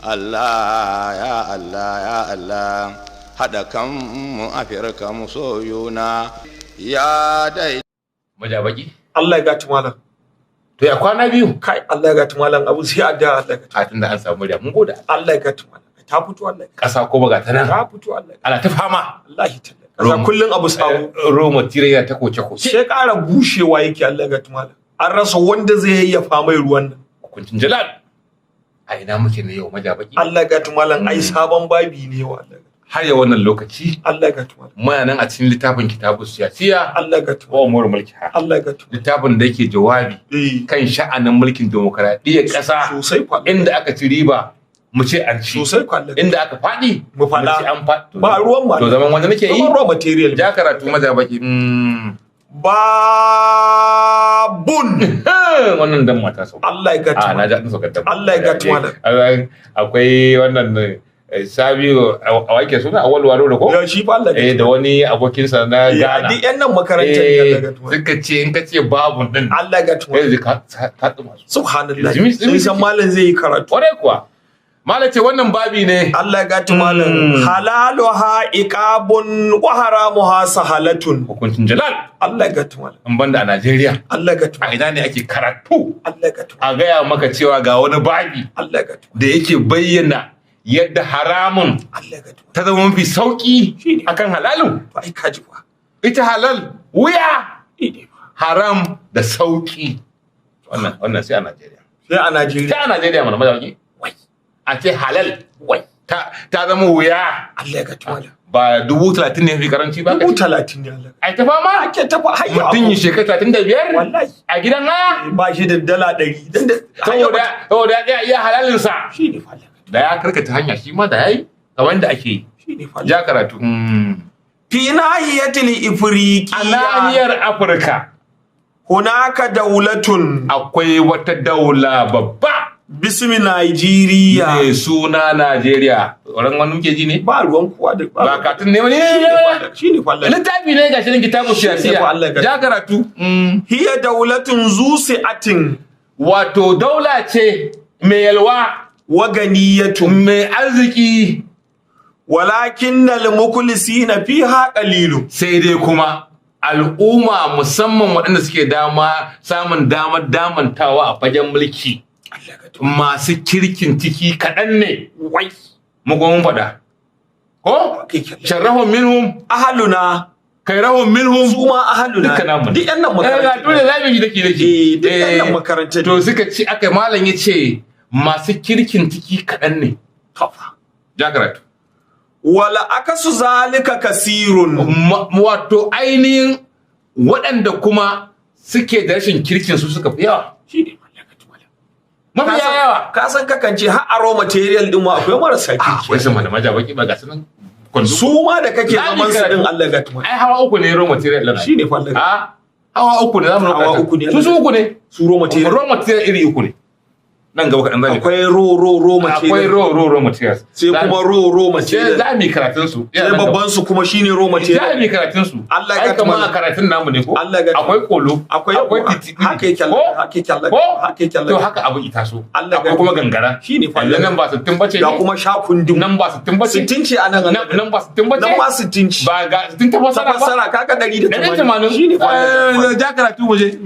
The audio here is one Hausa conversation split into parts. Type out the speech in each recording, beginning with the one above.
Allah ya Allah ya Allah haɗa kanmu Afirka mu so juna ya dai Majabaki? Allah ya gati malam. To ya kwana biyu? Kai, Allah ya gati malam, abu sai addu'a, Allah ya gati. A tunda an samu murya mun gode. Allah ya gati malam. Ta fito, Allah ya gati. Ƙasa ko baga ta nan. Ta fito, Allah ya gati. Ana ta fama. Wallahi tallahi. Kasa kullun abu sabo. Roma tiraya ta koce koce. Sai ƙara bushewa yake, Allah ya gati malam. An rasa wanda zai yayyafa mai ruwan nan. Hukuncin Jalal. A ina muke ne yau, majabaki? Allah ya gati malam, ai sabon babi ne yau, Allah ya gati. Har ya wannan lokaci Allah ya gati malam. muna nan a cikin littafin Kitabu Siyasiya Allah ya gati wa malam. Umar Mulki ha. Allah ya gati malam. Littafin da yake jawabi kan sha'anin mulkin demokaradiyyar ƙasa, Sosai kwa. inda aka ci riba mu ce an ci, Sosai kwa, Allah ya gati. inda aka faɗi Mu faɗa. ce an faɗi. Ba ruwan malam. To zaman wanda nake yi. Zaman raw material. Ja karatu, majabaki. Babun. Wannan dan mata sau. Allah ya gati A na malam. ji an saukar da Allah ya gati malam. Akwai wannan Sabiu a wake suna Awal Waro da ko? Ya shi fa, Allah ya Eh, gati. da wani abokinsa na Ghana. Duk yan nan makarantar ne, Allah ya gati malam. Suka ce in ka ce babun din Allah ya gati malam. yanzu ka ka tsuma su. Subhanallah. Zumi- zumi Sai san suke. malam zai yi karatu. Kwarai kuwa. Malam ce wannan babi ne. Allah ya gati malam. Halaluha iqabun wa haramuha sahalatun. Hukuncin Jalal. Allah ya gati malam. In banda a Najeriya. Allah ya gati A malam. ina ne ake karatu? Allah ya gati malam. A gaya maka cewa ga wani babi Allah ya gati malam. da yake bayyana yadda haramun Allah ya gati malam. ta zama mafi sauki Shine. akan halalun. To ai kaji fa. Ita halal wuya, Ide fa. haram da sauki. Wannan sai a Najeriya. Sai a Najeriya. Sai a Najeriya mana, mazauki. Wai. A ce halal Wai. ta zama wuya. Allah ya gati malam. Ba 30,000 ne fi karanci ba ka Dubu ce. talatin ne, Allah. Ai ta fama. Ake ta fa hayya. Mutum yi shekara 35 Wallahi. a gidan haya. Ba shi da $100. Dan da Saboda ya iya halalinsa. Shi ne fa, Allah ya gati. Da ya karkata hanya shi ma da yayi kamar da ake yi. Shi ne fa, Allah. Ja karatu. Fi nahiyatil ifriqiya. A nahiyar Afirka Hunaka daulatun. akwai wata daula babba Bismi Nigeria. mai suna Najeriya. Ran wani muke ji ne? Ba ruwan kowa da Ba katun ne wani. Shi ne fa, Allah. Littafi ne gashi nan, Kitabu Shi ne Siyasiya. fa, Allah ya Ja karatu. Hiya daulatun zu si'atin Wato daula ce mai yalwa, wa ganiyatun, mai arziki, walakin al-mukhlisina fiha qalilun. Sai dai kuma al'umma, musamman waɗanda suke dama samun damar damantawa a fagen mulki, Allah ka masu kirkin ciki kaɗan ne. Wai. Mu kuma mun faɗa. Ko? Sharrahum minhum, Ahaluna kairahum minhum. Su ma ahaluna. Duka namu ne. Duk yan nan Eh, ga makarantar. dole za mu yi daki daki. Eh, duk yan nan makarantar. To suka ce aka malam ya ce masu kirkin ciki kaɗan ne. Kafa. Ja karatu. Wala akasu zalika kasirun. Wato ainihin waɗanda kuma suke da rashin kirkin su suka fi yawa. Shi ne Allah ka tumala. Mafi yawa. Ka san kakan ce har a raw material din ma akwai marasa kirki. Wai sun malama jabaki ba ga sunan kwando. Su ma da kake Za mu zaman su karatu. din, Allah ga tumala. Ai hawa uku ne raw material ɗin. Shi ne fa, Allah. A hawa uku ne zamu Hawa uku ne. Su su uku ne. Su raw material. Raw material iri uku ne. Nan gaba kaɗan zamu. Akwai raw raw raw Akwai material. raw raw raw materials. Sai kuma raw raw Sai material. za mu yi karatun su. Sai babban su kuma shine raw Za mu material. yi karatun su. Allah ya Ai kamar gata a karatun namu ne ko? Allah ya gata. Akwai kolo. Akwai Akwai titi. Haka yake Allah. Ko? Haka yake Allah. Ko? Haka yake Allah. To haka abu ita so. Allah ya Akwai kuma gangara. Shine fa. Yanzu nan ba 60 bace Ga ne. kuma sha kundin. Nan ba 60 bace. 60 ce a nan. Nan ba 60 bace. Nan ma 60 ce. Ba ga 60 ta Ta fassara ba. fassara kaga 180. 180. Shine fa. Eh, ja karatu mu je.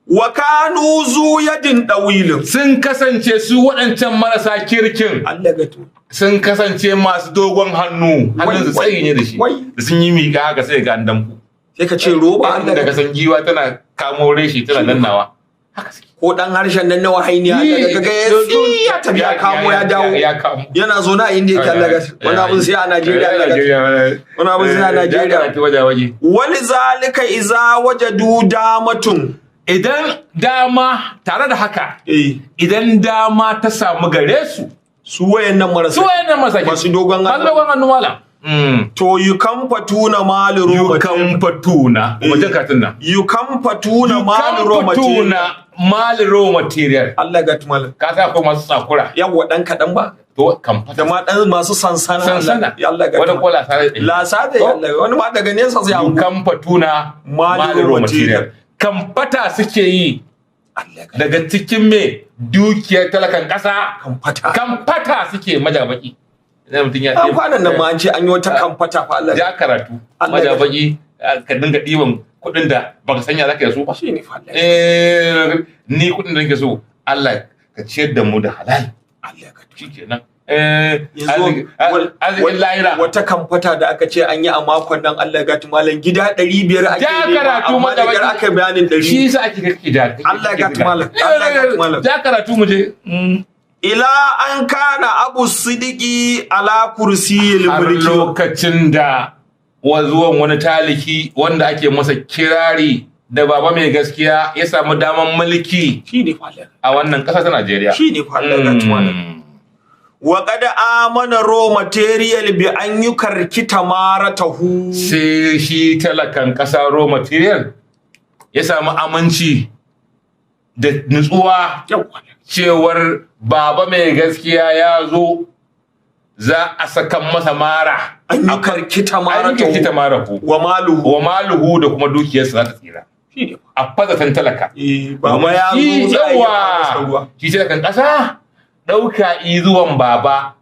Wa kanu zu yadin dawilin. Sun kasance su waɗancan marasa kirkin Allah ga to. sun kasance masu dogon hannu. Hannun su tsayi ne da shi. Wai. Da sun yi miƙa haka sai ga an damku. Sai ka ce roba, Allah Da ga ka san giwa tana kamo reshi tana dannawa. Haka suke. Ko dan harshen nan na wahainiya daga ga ya tsi ya tafi ya kamo ya dawo. Ya kamo. Yana zo na inda yake, Allah ga wani abun sai a Najeriya, Allah ga wani abun sai a Najeriya. Waje. Wali zalika iza wajadu damatun. Idan dama tare da haka, Eh, idan dama ta samu gare su, su wayannan marasa su wayannan masaki masu dogon masu hannu. dogon hannu malam. To yukamfatuna malu roba. Yukamfatuna wajen karatun nan. Yukamfatuna malu roba. Yukamfatuna mal raw material. Allah ga tumalan. Ka sa akwai masu tsakura. Yawwa, dan kadan ba. To kamfata. Da ma dan masu sansana. Sansana. Ya Allah ga Wani ko lasa. Lasa da Allah wani ma daga nesa sai an Yukamfatuna Mal mal raw raw material. Kamfata suke yi. Daga cikin me dukiyar talakan ƙasa Kamfata. Kamfata suke majabaki. Idan mutum ya An kwanan nan ma an ce an yi wata kamfata fa Allah. Ja karatu Allah ya- majabaki, ka dinga ɗiban kuɗin da baka sanya zaka yi su ba. Shi ne fa Allah. Eh, ni kuɗin da nake so Allah ka ciyar da mu da halal. Allah ka Shikenan. Eh, Yanzu arzikin lahira. wata kamfata da aka ce an yi a makon nan Allah ga malam gida 500 ake Ja nema, karatu amma da majabaki. kyar aka yi bayanin Shi 100. yasa ake kake da Allah ya gata malam. Allah ya gata malam. Ja karatu mu je. Ila an kana Abu Sidiki ala kursiyil Har mulki. lokacin da zuwan wani taliki wanda ake masa kirari da baba mai gaskiya ya samu daman mulki Shi ne fa Allah. a wannan ƙasa ta Najeriya. Shi ne fa Allah ga malam. Wa qad amana raw material bi an yukarkita maratahu. Sai shi talakan ƙasa raw material ya samu aminci da nutsuwa Yawwa. cewar baba mai gaskiya ya zo za a sakan masa mara. An yukarkita An kirkita maratahu. marahu. Wa maluhu. Wa maluhu da kuma dukiyarsa za ta tsira. Shi ne fa. A fazatan talaka. Eh, baba ya Shi zo za a yi masa ruwa. yawa shi talakan ƙasa ɗauka zuwan baba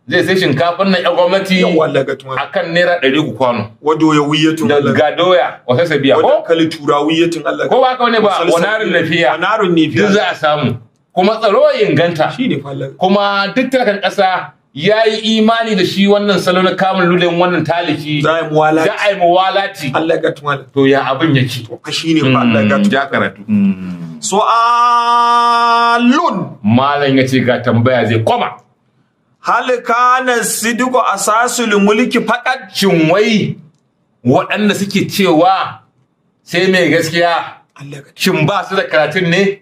zai sai shinkafar nan 'yan gwamnati Yawwa Allah ga malam. akan ₦300 kwano. Wado ya wiyatun Da Allah. ga doya wata sabiya Wada ko kali turawiyatun Allah. ko ba ka wani ba wanarin lafiya Wanarin duk lafiya. za a samu kuma tsaro ya inganta. Shi ne fa Allah. Kuma duk talakan ƙasa ya yi imani da shi wannan salo na kamun lulen wannan taliki Za a yi muwalati. za a yi muwalati. Allah ga malam. To ya abin yake? To fa shi ne fa Allah ga Ja karatu. Su'alun. Malam ya ce ga tambaya zai koma. Hal kana sidiku asasul mulki faqat? Shin wai waɗanda suke cewa sai mai gaskiya Allah ga shin ba su da karatun ne?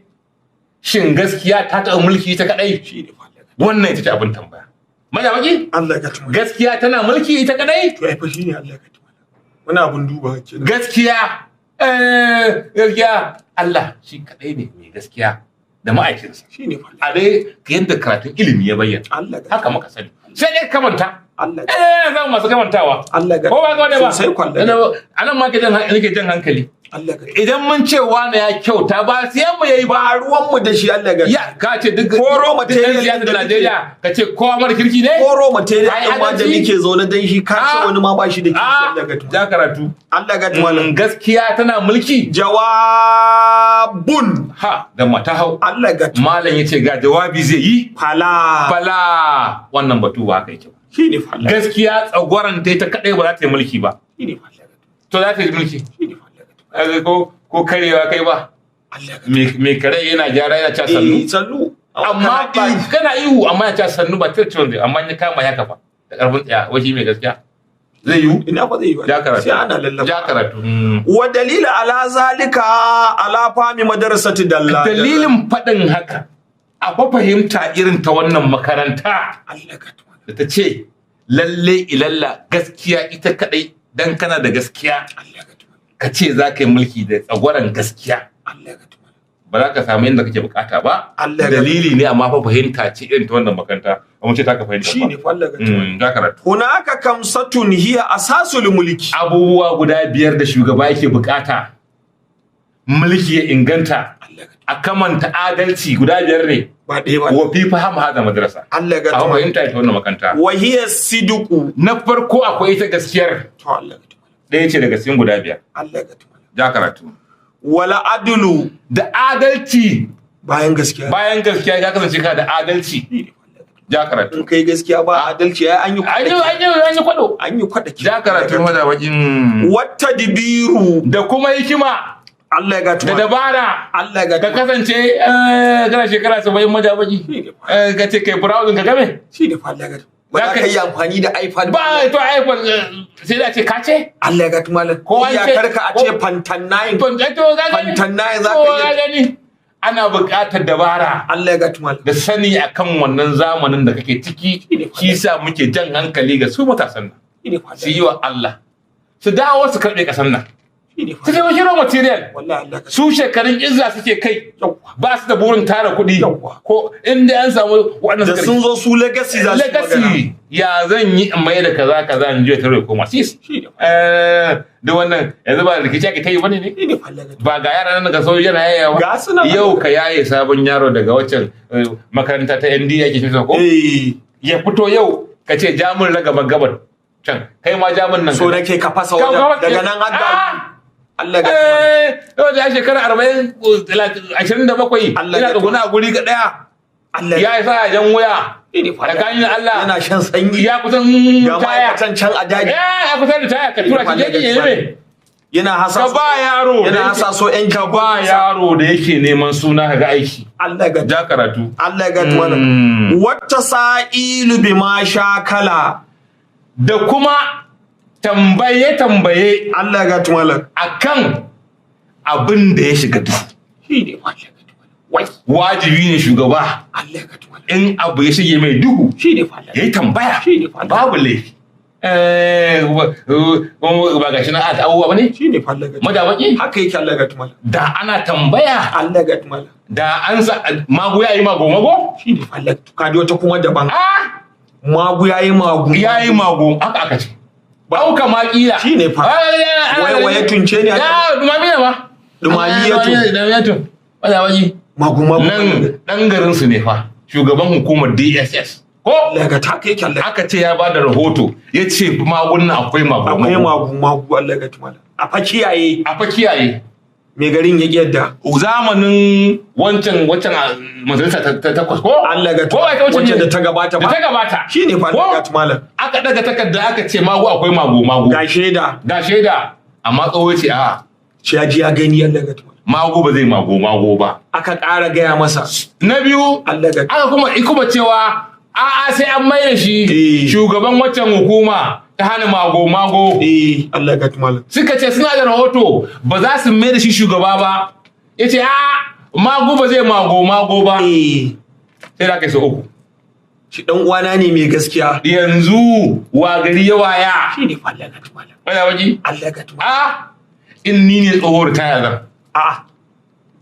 Shin gaskiya ta taɓa mulki ita kaɗai? shi ne fa Allah ga Wannan ita ce abin tambaya. Majamaki? Allah ga malam. Gaskiya tana mulki ita kaɗai? To ai fa shi ne Allah ga malam. Wani abun duba kenan. Gaskiya, gaskiya Allah shi kaɗai ne mai gaskiya da ma'aikinsa. Shi ne fa Allah. A dai yadda karatun ilimi ya bayyana. Allah ga Haka muka sani. Sai dai kamanta. Allah ga Eh, za mu masu kamantawa. Allah ga Ko ba ga wani ba? Sosai kwalla. A nan ma nake jan hankali. Allah ga Idan mun ce wani ya kyauta ba siyan mu yayi ba. ba ruwan mu da shi Allah ga Ya ka ce duk Ko raw duk material ɗan siyasar da Najeriya ka ce kowa mara kirki ne? koro material Ai, din ma da adalci. muke zaune dan shi ka ce Ah. wani ma ba shi da kishi Ah, Allah ga ja karatu. Allah ga malam. Gaskiya tana mulki. Jawabun. Ha, da mata hau. Allah ga Malam ya ce ga jawabi zai yi. fala. Fala wannan batu ba haka yake ba. Shi ne fa Allah. Gaskiya tsagwaron ta ita kadai ba za ta yi mulki ba. Shi ne fa Allah. To za ta yi mulki. Shi ne fa Allah. Kaga ko karewa kai ba. Allah ga Me kare yana gyara yana cewa sannu. Eh, sannu. Amma ba kana ihu amma ya cewa sannu ba ta ciwon zai amma in ya kama ya kafa da karfin tsaya wai shi mai gaskiya. Zai yiwu? Ina ba zai yi ba. Ja karatu. Sai ana lallaba. Ja karatu. Wa dalila ala zalika ala fami madrasati dalla. Dalilin faɗin haka a fa fahimta irin ta wannan makaranta Allah ga tuwa. da ta ce lalle ilalla gaskiya ita kadai dan kana da gaskiya Allah ga tuwa. ka ce za ka yi mulki da tsagwaron gaskiya Allah ga tuwa. ba za ka samu inda kake bukata ba. Allah ga Dalili ne amma fa fahimta ce irin ta wannan makaranta amma ce ta ka fahimta Shi ne fa Allah ga tuwa. Ja karatu. Hunaka kamsatun hiya asasul mulki. Abubuwa guda biyar da shugaba yake bukata mulki ya inganta Allah ga a kamanta adalci guda biyar ne. ba ɗaya ba. Wa fi faham hada madrasa. Allah ga A tuwa. fahimta ita wannan makaranta. Wa hiya siduku. Na farko akwai ita gaskiyar To Allah ga tuwa. ɗaya ce daga cikin guda biyar. Allah ga tuwa. Ja karatu. Wala adlu Da adalci bayan gaskiya. bayan gaskiya ya kasance ka da adalci. Shi ne fa Allah ga tuwa. Ja karatu. In kai gaskiya ba adalci ai an yi An yi an yi an yi kwado. an yi kwaɗa Ja karatu maza bakin. Wata dibiru. Da kuma hikima Allah ya da gatuwa. dabara. Allah ya Ka gatuwa. kasance kana shekara 70 majabaki. Ka ce kai browsing ka game. Shi ne fa Allah ya gatuwa. Ba za Za ka ka yi amfani da iPad Ba to iPhone sai da ce ka ce. Allah ya gatuwa malam. Ko an ce- Iyakarka a ce Fantan 9. To to ka gani. Fantan 9 za To ka ka iya. gani. Ana buƙatar dabara. Allah ya gatuwa malam. Da sani akan wannan zamanin da kake ciki shi sa muke jan hankali ga su matasan nan Shi ne fa su yi wa Allah su dawo su karɓe ƙasar nan Shi ne fa su taimaki raw material Wallahi Allah ka su shekarun izza suke kai Yawwa. ba su da burin tara kuɗi Yawwa. ko inda an samu waɗanda Da suka sun zo su legacy za su yi magana. legacy ya zan yi in mai da kaza kaza in juya tare koma sis Shi ne fa. Duk wannan yanzu ba rikici ake ta yi bane ne. Shi ne fa Allah ga Ba ga yara nan daga sojoji yana yayawa. Ga su nan. Yau ka yaye sabon yaro daga waccan makaranta ta ND yake shi ko? Eh. Ya fito yau ka ce jamun ragaban gabar can kai ma jamun nan. So nake ka fasa wajen daga nan har da Allah ga Eh, yau da shekara 40, 27 Allah ina ya tsuguna a guri ga daya. Allah Ya yi sa jan wuya. Shi ne fa Allah. Tsakanin Allah. Yana shan sanyi. Ya kusan Ga taya. ma'aikatan can a daji. Ya kusan ritaya, ka tura shi jeji ya yi me? Yana hasaso. Ka ba yaro. Yana hasaso yan Ka ba yaro da yake neman suna ka ga aiki. Allah ga Ja karatu. Allah ga mana. Wata sa'ilu bima shakala. Da kuma tambaye-tambaye Allah ga malam. akan abin da ya shiga duhu. Shi ne fa Allah ga malam. Wai. Wajibi ne shugaba Allah ga malam. in abu ya shige mai duhu Shi ne fa Allah. ya yi tambaya. Shi ne fa Allah. Babu laifi. Ba ga shi na ata abubuwa ba ne? Shi ne fa Allah ga Madawaki? Haka yake Allah ga malam. Da ana tambaya Allah ga malam. da an sa mago ya yi mago mago? Shi ne fa Allah. Ka ji wata kuma daban. Ah! Magu yayi magu. Ya yi mago haka aka ce. Auka ma kila. Shi ne fa. Waye waye tunce ne aka- Ya dumami ne ba. Dumami ya tun. Dumami ya tun. Madawaki. Magu magu. Nan ɗan garin su ne fa shugaban hukumar DSS. Ko Allah ga ta yake Allah. aka ce ya bada rahoto ya ce magunguna akwai mago Akwai magu magu Allah ga malam. A fa kiyaye. A fa kiyaye. Mai garin ya yadda. Zamanin wancan majalisa ta takwas ko? Allah ga Ko ba ita wacce ne? da ta gabata Da ba. ta gabata. Shi ne fa Ko? Allah ga malam. Aka daga takarda aka ce mago akwai mago mago. Ga shaida. Ga shaida amma tsoho ya ce a Shi ya ji ya gani Allah ga malam. mago ba zai mago mago ba. Aka ƙara gaya masa. Na biyu Allah ga aka kuma cewa a'a sai an mai da shi Eh. shugaban waccan hukuma ta hana mago mago. Eh Allah ga malam. Suka ce suna da rahoto ba za su mai da shi shugaba ba. Ya ce a mago ba zai mago mago ba. Eh Sai da aka yi sau uku. shi dan uwana ne mai gaskiya. Yanzu wa gari ya waya. Shi ne fa Allah ga malam. Waya baki? Allah ga malam. A in ni ne tsoho ritaya zan. A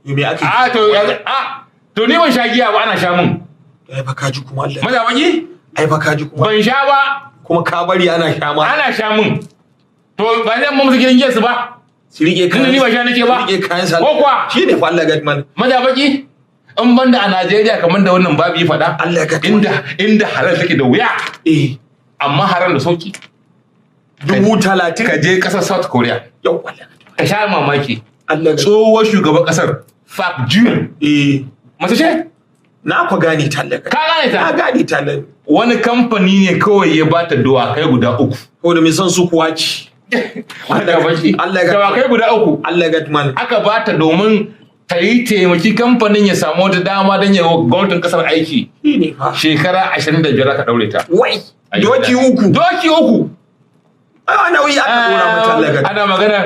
yo me ake? A to a to ni ban sha giya ba ana sha mun. Ai fa ka ji kuma Allah. Maza baki? Ai fa ka ji kuma. Ban sha ba Kuma ka bari ana sha ma. ana sha mun. To ba zan musu gidan giyarsu ba. Su rike Tunda ni ba sha nake ba. Su rike kayan sa. Ko kuwa? Shi ne fa Allah ga malam. Maza baki? In banda a Najeriya kamar da wannan babu yi faɗa. Allah ga Inda halal take da wuya Eh amma haram da sauki. 30,000. Ka je ƙasar South Korea. Yau Allah ga Ka sha mamaki. Allah ga Tsohuwar shugaban ƙasar Park Jun. Eh Mace ce? na ku gane ta Allah ga. Ka gane Na ta? gane ta Allah. Wani kamfani ne kawai ya bata dawakai guda uku. Ko da mai son su kuwa ci. Allah ga Dawakai guda uku. Allah ga malam. Aka bata domin ta yi taimaki kamfanin ya samu wata dama don ya wa gwamnatin kasar aiki. Shi ne fa. Shekara 25 aka daure ta. Wai doki uku. Doki uku. Ai nauyi aka dora mata Allah ga. Ana magana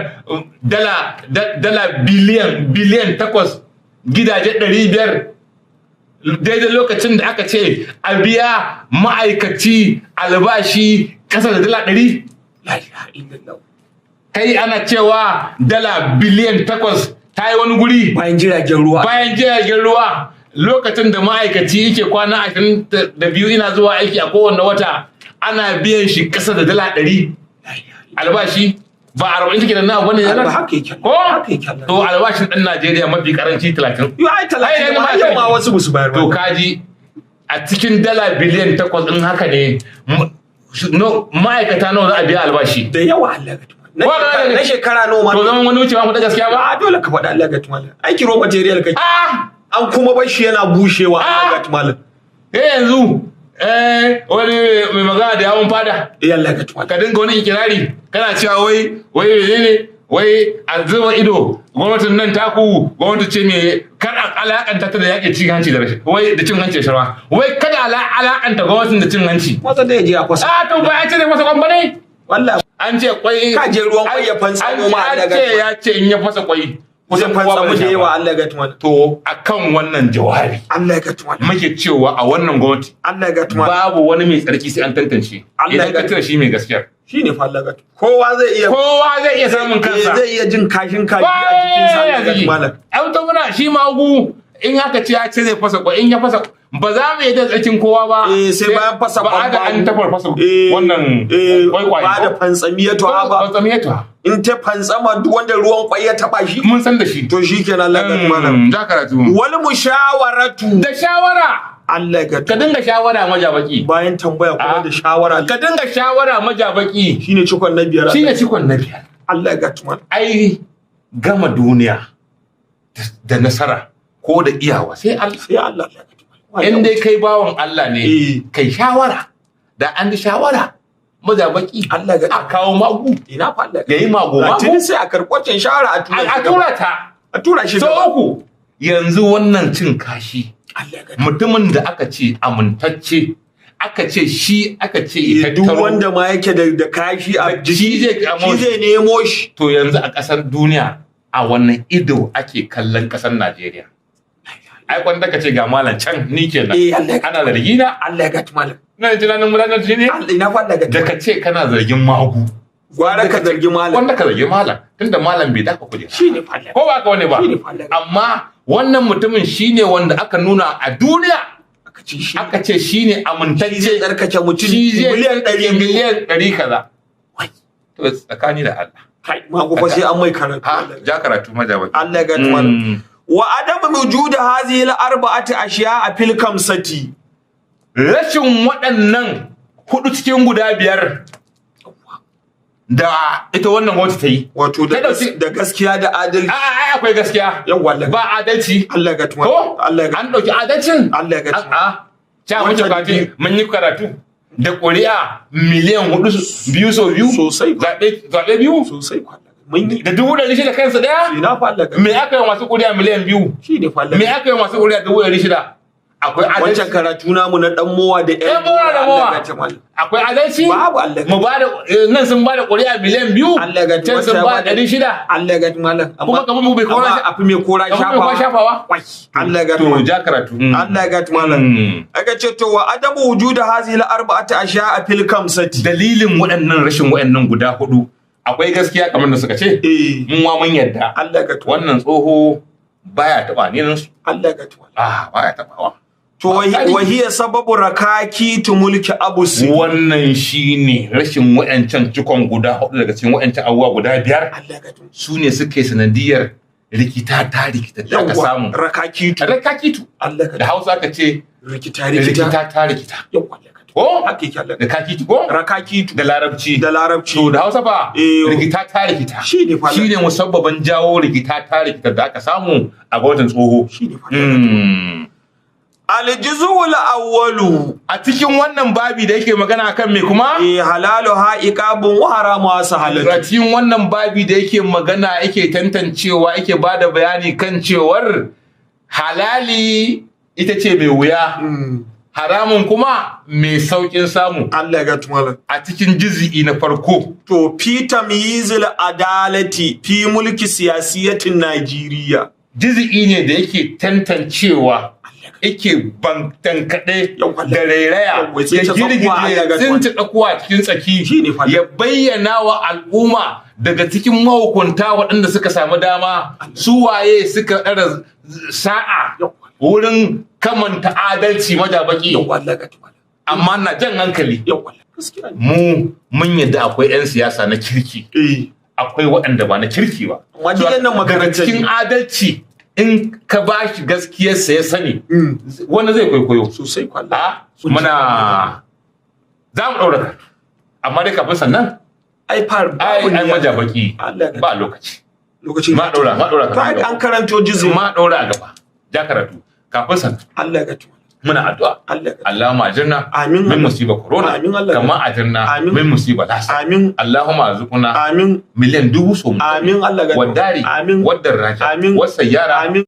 dala biliyan 8 gidaje 500 daidai lokacin da aka ce a biya ma'aikaci albashi kasa da dala 100. La ilaha illallah. Kai ana cewa dala biliyan 8 ta yi wani guri Bayan jiragen ruwa. bayan jiragen ruwa lokacin da ma'aikaci yake kwana 22 ina zuwa aiki a kowane wata ana biyan shi kasa da dala 100 albashi ba 40 take da nawa bane Ba yana haka yake. ko Haka yake Allah. to albashin dan Najeriya mafi karanci 30. Yo ai 30 Ai, ma ai, yau ma wasu musu bayar ba. To kaji a cikin dala biliyan 8 din haka ne ma'aikata nawa za a biya albashi? Da yawa Allah ga tuma. Wa- Na shekara nawa ma. To zaman wani wucewa mu da gaskiya ba? A dole ka faɗa Allah ga tuma. Aiki raw material kake. Ah! An kuma bar shi yana bushewa Ah! Allah ga tuma. Eh yanzu wani mai magana da yawon fada Eh Allah ga tuma. ka dinga wani ikirari kana cewa wai wai menene wai a zuba ido gwamnatin nan taku gwamnati ce mai kar a alakanta ta da yaƙi cin hanci da rashin wai da cin hanci da sharwa wai kada alakanta gwamnatin da cin hanci. Wata da ya je a kwasa. A to ba ya ce da masa kwan bane. Wallahi An ce kwai Ka je ruwan kwai ya fantsa an- mu ma an daga- ce ya ce in ya fasa kwai kusan kusan kowa fantsa ba mu zai da sha yawa ba. Allah ga tuma. To akan wannan jawabi Allah ga tuma. muke cewa a wannan gwamnati Allah ga tuma. babu wani mai tsarki sai an tantance Allah idan ka ya- cire shi mai gaskiyar Shine fa Allah ga tuma. Kowa zai iya kowa zai iya samun kansa. zai iya jin kashin kashi a jikin sa Allah ga tuma. Ai to muna shi magu in aka ce ya ce zai fasa kwai in ya fasa Ba za mu yadda tsarkin kowa ba. Eh, sai bayan fasa ba da an kwambagu. tafarfasa wannan kwaikwayo. Ba da fantsamiyatu ha ba. Fantsamiyatu. In ta fantsama, duk wanda ruwan kwai ya taba shi, Mun san da shi. to shikenan, Allah ga malam. Da karatu. Wal mushawaratu. Da shawara. Allah ga. Ka dinga shawara, majabaki. Bayan tambaya kuma Ah. da shawara. Ka dinga shawara, majabaki. Shine cikon na biyar. Shine cikon na biyar. Allah ga tuma. Ai gama duniya da nasara ko da iyawa sai Allah. Sai Allah ya ga tuma. In dai kai bawan Allah ne, Eh. kai shawara. Da an ji shawara, majabaki, Allah ga. a kawo magu. Ina fa, Allah. Ya yi mago A mago. tuni sai a karɓocin shawara a tura A shi a gaba. tura ta. A tura shi Sau gaba. uku. Yanzu wannan cin kashi, Allah ga. mutumin da aka ce amintacce, aka ce shi, aka ce ya Duk tattaro- wanda ma yake da kashi a shi jiki, zai kamo shi zai nemo shi. To yanzu a ƙasar duniya a wannan ido ake kallon ƙasar Najeriya? Ai kwanda ka ce ga malam can, ni kenan. Eh, Allah ya- Ana zargi na. Allah ya ga malam. Ina da tunanin mulanar shi ne. Allah, ina fa, Allah ga. Da ka ce kana zargin magu, Gwara ka zargi malam. Wanda ka zargi malam, tunda malam bai dafa kujera. Shine fa, Allah. Ko ba ka wani ba. Shine fa, Allah. Amma wannan mutumin shine wanda aka nuna a duniya, Aka ce shi aka ce shine shi amintacce. zai tsarkake mutum Shi zai miliyan 200. miliyan 100 kaza. Wai. To tsakani da Allah. Kai, magu fa sai an mai karatu. Ha, Allah ga. ja karatu, majabaki. Allah ya ga malam. Wa adamu wujud hadhihi al-arba'ati ashiya fil kamsati. Rashin waɗannan hudu cikin guda biyar da ita wannan gwamnati ta yi. Wato da Ta ɗauki- da gaskiya da adalci. A'a, ai akwai gaskiya. Yawwa, Allah. Ba adalci. Allah ga tuma. Ko? Allah ga. An ɗauki adalcin. Allah ga tuma. A'a. Ca muke Wancan kwafi biyu. mun yi karatu da ƙuri'a miliyan 4 biyu sau biyu. Sosai. Zaɓe biyu. Sosai kwa. Mun yi. Da 600,000 kansa ɗaya. Ina fa, Allah ga. Me aka yi masu ƙuri'a miliyan 2? Shi ne fa, Allah. Me aka yi masu ƙuri'a 600,000? Akwai adalci. Wancan karatu namu na dan mowa da Yan mowa da Allah mowa. ga tuma. Akwai adalci? Babu, Allah. Mu ba da nan sun ba da ƙuri'a miliyan 2. Allah ga Can sun ba da 600. Allah ga malam. Kuma kamar mu bai kora amma afi mai kora kamar mai kora shafawa. shafawa. Wai. Allah ga To tuma. ja karatu. Allah ga malam. Aka ce to wa adamu wujud hadhihi al-arba'ati ashiya fil kamsati. Dalilin waɗannan rashin waɗannan guda hudu, akwai gaskiya kamar da suka ce. Eh. Mun wa mun yadda. Allah ga tuma. Wannan tsoho baya taɓa ni nan su. Allah ga tuma. Ah, baya taɓawa. To wahiya sababu rakaki tu mulki abusi. Wannan shine rashin waɗancan cikon guda hudu daga cikin waɗancan abubuwa guda biyar, Allah ga tuma. su ne suka yi sanadiyar rikita ta rikita da aka samu. Rakaki tu. Rakakitu. Allah ga Da Hausa aka ce rikita rikita. rikita ta rikita. Yawwa, Allah ga tuma. Ko? Haka yake, Allah ga. Rakakitu ko? Rakaki tu. Da Larabci. Da Larabci. To da Hausa fa, Eh. rikita ta rikita. Shi ne fa. Shi ne musabbaban jawo rikita ta rikita da aka samu a gwamnatin tsoho. Shi ne fa. Allah ga tuma. Aljuzul awwalu. A cikin wannan babi da yake magana akan me kuma? Eh, halalu ha iqabun wa haramu ha A sahalatu. cikin wannan babi da yake magana, yake tantancewa, yake bada bayani kan cewar halali ita ce mai wuya, haramun kuma mai saukin samu. Allah ga tumala. A cikin jizi'i na farko. To fi tamyizil adalati fi mulki siyasiyatin Najeriya. Jizi'i ne da yake tantancewa, yake bantankaɗe Yawwa. da rairaya, Yawwa, ya tsince tsakuwa, Allah girgije ga tsince tsakuwa cikin tsaki, Shi ne fa. ya bayyana wa al'umma daga cikin mahukunta waɗanda suka samu dama su waye suka ɗara sa'a Yawwa. wurin kamanta adalci, majabaki. Yawwa, Allah ga tumala. Amma na jan hankali, Yawwa. Gaskiya ne. mu mun yadda akwai 'yan siyasa na kirki, Eh. akwai waɗanda ba na kirki ba. Amma duk yan nan Daga makarantar cikin ne. adalci, in ka ba shi gaskiyarsa ya sani, Mm. wanda zai kwaikwayo. Sosai kwa Allah. A muna za mu ɗaura karatu, amma dai kafin sannan, Ai far ai babu ai niyya. majabaki, Allah ga ba lokaci. Lokacin. Ma ɗaura, ma ɗaura To ai karatu. an karanto jizi. Ma ɗaura a gaba, ja karatu kafin sannan. Allah ga tumala. Muna addu'a. Allah ga. Allahumma ajirna Amin. min musiba corona Amin, Allah. kama ajirna Amin. min musiba lasa. Amin. Allahumma arzuqna Amin. miliyan 1000 so Amin, Allah ga. wadari Amin. wadar raja Amin. wasayyara. Amin.